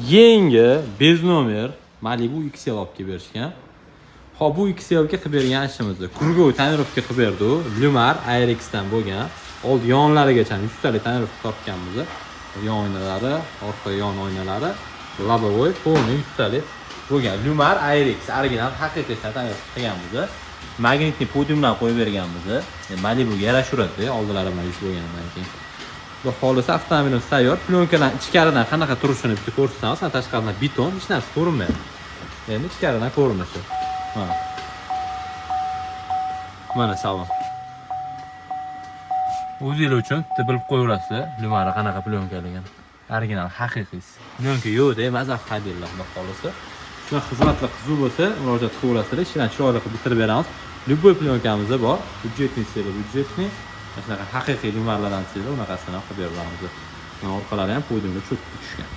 Yangi, без номер Malibu XL olib kelib berishgan. Xo'p, bu XL ga qilib bergan ishimizni круговой тонировка qilib berdi u. Llumar Airex dan bo'lgan. Old yonlarigacha 100 talik тонировка tortganmiz. Yon oynalari, orqa yon oynalari, лобовой полный 100 talik bo'lgan. Llumar Airex original, haqiqiy тонировка qilganmiz. Magnitni podiumdan qo'yib berganmiz. Malibuga yarashaveradi, oldilari bilan yuz bo'lgandan keyin. Xudo xohlasa, avtomobilimiz tayyor. Plyonkalar ichkaridan qanaqa turishini bitta ko'rsatamiz. Mana, tashqaridan beton, hech narsa ko'rinmaydi. Endi ichkaridan ko'rinishi. Mana. Mana salon. O'zinglar uchun bitta bilib qo'yaverasizlar, Llumari qanaqa plyonkaligini. Original, haqiqiysi. Plyonka yo'q-da, maza qilib, xudo xohlasa. Shunaqa xizmatlar qiziq bo'lsa, murojaat qilaverasizlar. Ishlarni chiroyli qilib bitirib beramiz. Любой plyonkamiz bor. Бюджетный desanglar, бюджетный. Mana shunaqa haqiqiy Llumarlardan desanglar, unaqasini ham qilib beramiz. Mana, orqalari ham podiumga cho'kib tushgan.